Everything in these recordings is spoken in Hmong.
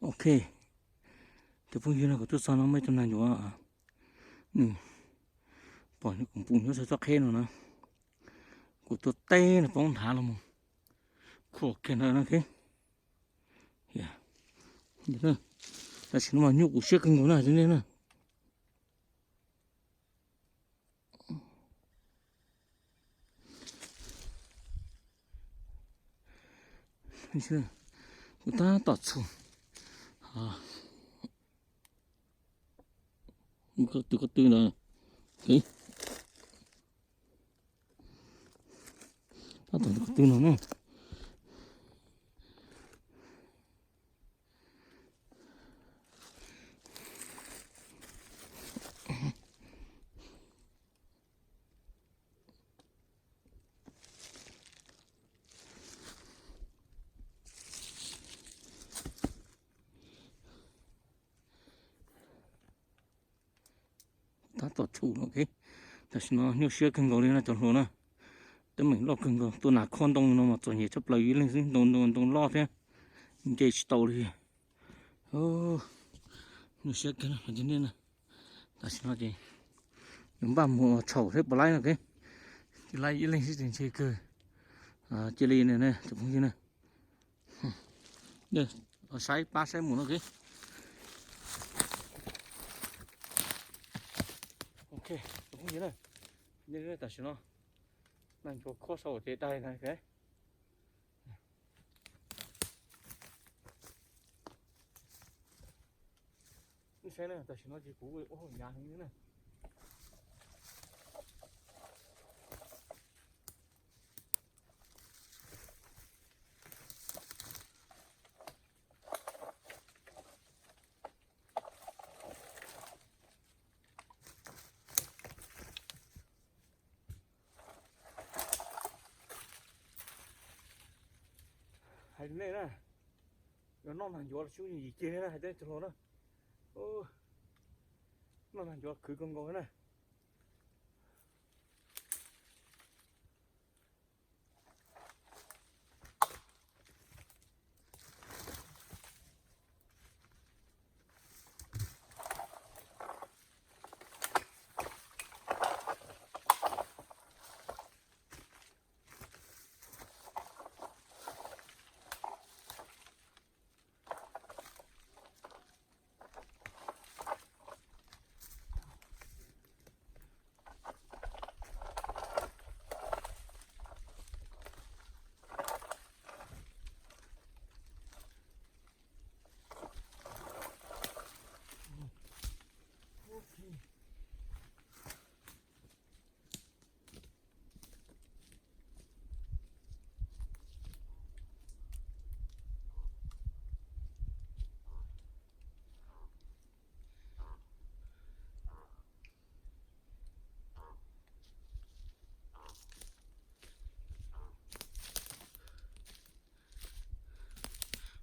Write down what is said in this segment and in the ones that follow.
Ok, cov phooj ywg, no kuv tuaj txog no muaj ib tug nag ncuav, nws pom kuv npus nyob saum txoj qheb no na, kuv tuaj teb nws poob nthav los mus khuam kiag ntawd no. Tam sim no mas nyuaj kuv siab kawg nkaus na, nej na. Kuv tab tom txhum tus ko tw no, tab tom tus ko tw no na. Tab tom tshum no. Tam sim no nyuaj siab kawg nkaus li no cov hluas na. Teeb meem loj kawg nkaus, tua nas khob ntoo no mas txom nyem tshaj plaws, ib leeg xwb, ntoo ntoo loj thiab, nce tsis tau li. Nyuaj siab kawg no cov nej na. Tam sim no ces nws npaj mus tshau thiab puas laib no. Cia laib ib leeg xwb ces ntshe kawg. Cia li ne cov phooj ywg na, saib pab saib mus no. Ok, cov phooj ywg na, tam sim no nag ncuav khob saum ces dai na. Nej saib na, tam sim no ces kuv ua hnyav heev li na. Hais rau nej na, yog noj nag ncuav los tsis yooj yim kiag na, hais rau nej cov hluas na. Noj nag ncuav khwv kawg nkaus na.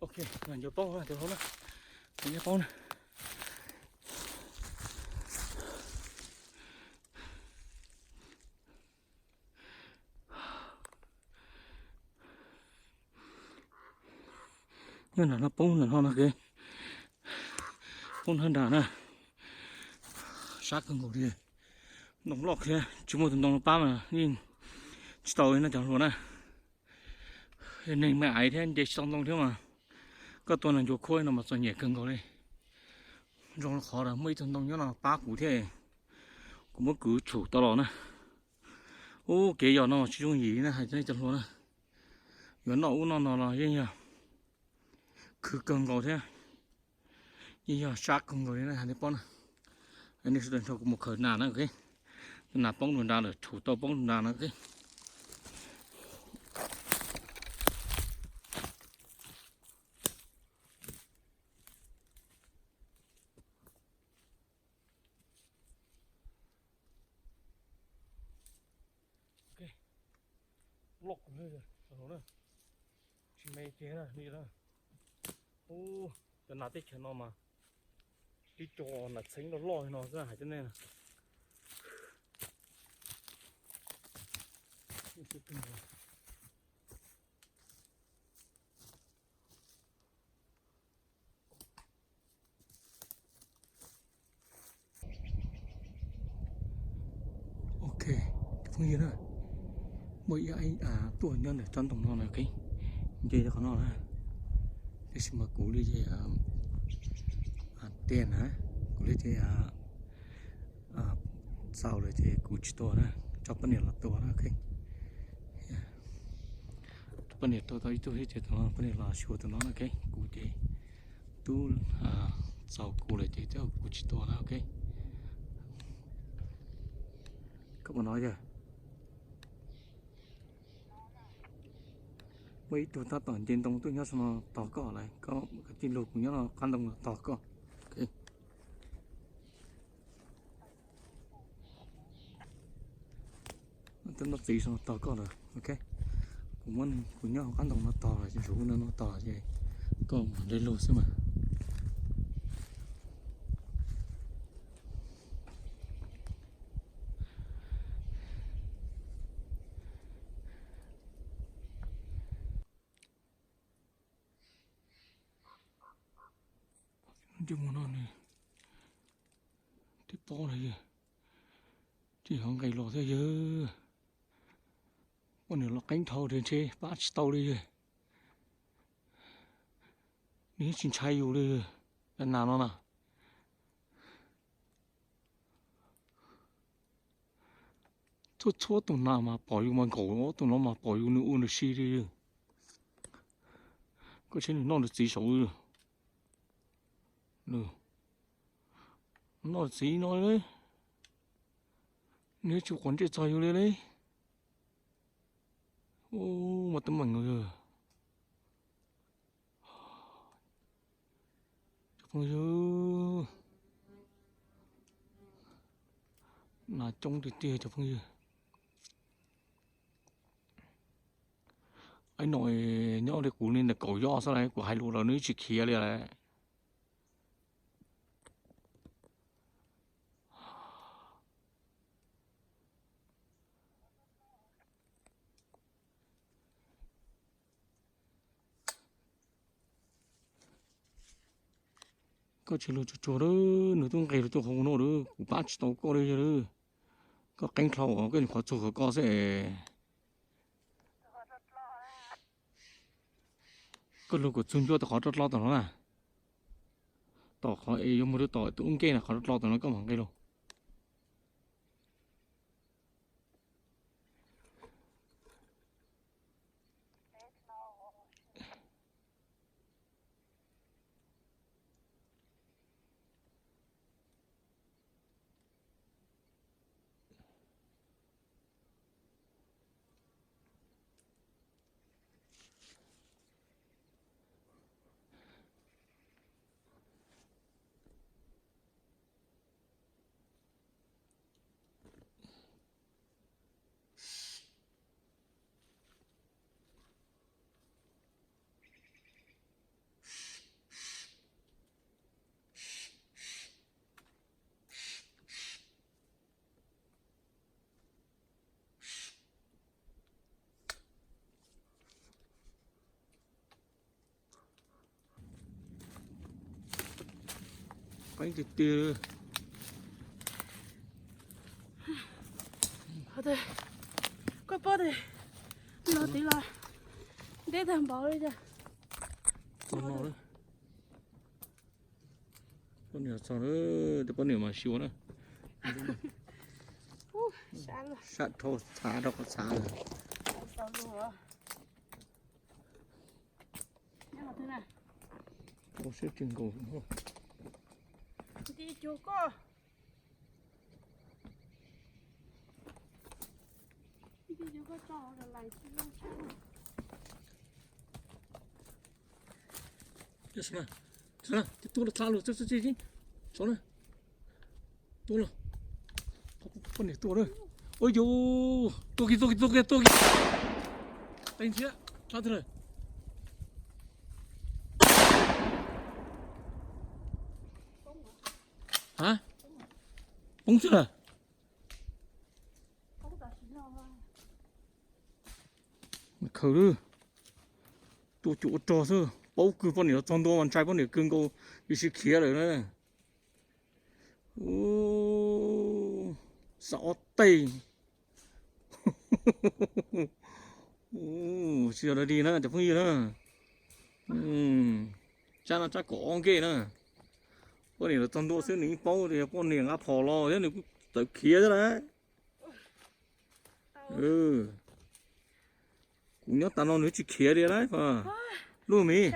Ok, nag ncuav poob na cov hluas na, nag ncuav poob na. Nyob nram no poob nram no no, poob nrad nrad na. Sab kawg nkaus li. Ntoo loj thiab, tsis muaj tus ntoo pab mas yeej tsis tau li no cov hluas na. Neeg me aiv thiab nce tsis tau ntoo thiab mas koj tua nag ncuav khob no mas txom nyem kawg nkaus li. Zoo li qhov muaj ib tug ntoo nyob no pab kuv thiab, kuv muab kwv tshum tau los na. Ub, kev yos no tsis yooj yim na, hais rau nej cov hluas na. Yuav noj ub noj no los yeej yog khwv kawg nkaus thiab, yeej yog sab kawg nkaus li na, hais nej paub na. Nej sawv daws nrog kuv mus khaws nas na, nas poob rau nrad lawm, tshum tau poob rau nrad na. Loj kawg li, tsis me kiag li na. Ub, cov nas teb chaws no mas tib co nas txheeb loj loj li no xwb hais rau nej na. Phooj ywg na, muaj ib tuaj nyob ntawm tsob ntoo no na, nce qhov no na, tab sis mas kuv li ces tiag na, kuv li ces txaus lawm ces kuv tsis tua na, tso poj niam los tua na. Poj niam tua tau ib tug thiab ces tus no poj niam los xyuas tus no na, kuv ces tub txaus kuv lawm ces kuv tsis tua na. Ok, koj puas hnov yog? Muaj ib tug tab tom nce ntoo tuaj nyob saum no tos koj lawm, koj kav tsij lug, kuv nyob no qab ntoo los tos koj. Twb noj txiv saum no tos koj lawm. Ok, kuv muab, kuv nyob hauv qab ntoo no tos lawm, ntsuav no tos ces koj mam li lug xwb mas. Ntsej muag no nws twb pob lawm yog, tsis yog nqis los thiab yog. Poj niam los qeeb dhau ntshe pab tsis tau li yog. Nws yeej tsis ntshai yus li, nas no na. Txhua txhua tus nas mas pom yus mas nkaum, ob tug no mas pom yus nws ua nws si li. Koj saib nws noj nws txiv saud. Noj txiv no li, nws tsis quav ntsej txog yus li li. Ub, mas teeb meem yog. Cov phooj ywg, nas coob tiag tiag cov phooj ywg. Ib no nyob li kuv li ntawm kaum yoj xwb las, kuv hais lus los nws tsis khiav li lawm. Koj tsis lug tsuag tsuag lawm, nws twb nqis los tuaj hauv no lawm, kuv pab tsis tau koj li lawm. Koj qeeb dlhau, koj nyuam qhuav txug qhov koj xwb. Koj lug kom txug ncua tom qhov roj dloj tom no na. Tom qhov es yuav muag rau tom tus ub nkej na, qhov roj dloj tom no koj mam nqis los. Qeeb tiag tiag. Koj pob tes no tiv los deb tag npaum li cas. Poj niam txog lawm, poj niam mas xyuas na. Sab dhau txhav rau qhov txhav lawm. Ua siab tsis nkaus. Tus no txhab lug, tus no, poj niam tuaj lawm. Ua yus, tuaj kiag, tuaj kiag, tuaj kiag, tuaj kiag. Teeb thiab, sab twg lawm? Ha? Poob xwb lawm. Khaws lawm. Tuaj cuam ua rog xwb, paub kawg poj niam los txog ntua mas ntshai poj niam kawg nkaus, yuav sib khiav lawm na. Xav ob teg, Tsis yog dog dig na cov phooj ywg na. Tsab no tsab kaum ob nkej na. Poj niam los txog ntua xwb nws yeej paub tias yog poj niam nqa phom los thiab nws kuj txawm khiav thiab lauj. Kuv nyob tas no nws tsis khiav li lauj. Luj miv.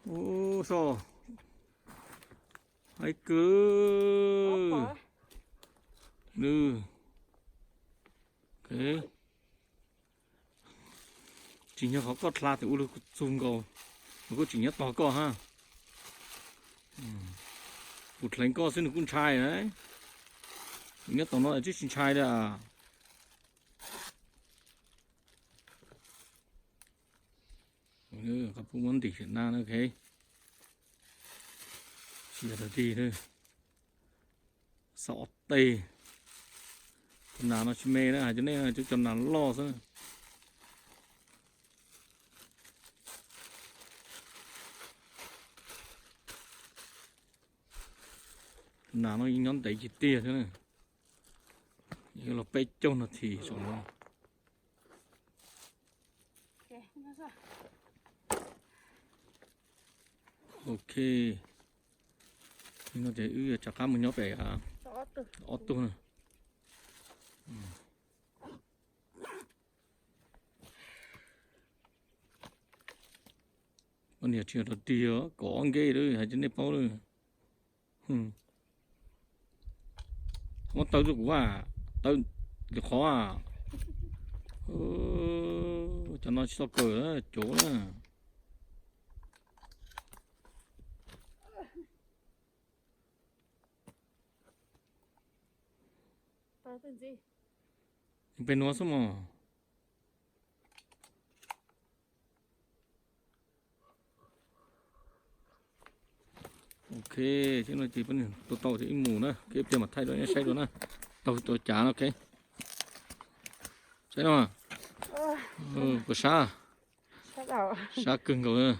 Ub, so. Haib kawg. Nws. Tsim nyog qhov koj dlha tes ua lug txug nkaus, nws kuj tsim nyog tos koj hab. Kuv dleev koj xwb nws kuj ntshai na. Nyob tom no twb tsis ntshai li. Qhov pub muab ntim sim na, ok. Tsis yog dog dig na. Xav ob teg. Cov nas no tsis me na, hais rau nej, cov nas loj xwb. Nas no yeej nyob ntev tiag tiag thiab na. Yeej los peb caug nas this saum no. Ok. No ces wb yuav rov qab mus nyob pem ob tug na. Poj niam tsis yog dog dig, kaum ob nkej lawm hais tias nej paub lawm. Muab taw rau kuv a, taw li qhov a. Cov no tsis tau kawm cuav na. Pem nuav xwb mog. Ok, thiab no ces peb tua tau ces ib mus na, ib pliag mam thaij rau nej saib dua na. Tau tau cav no, ok. Saib no, puas sab? Sab kawg nkaus.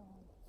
Ua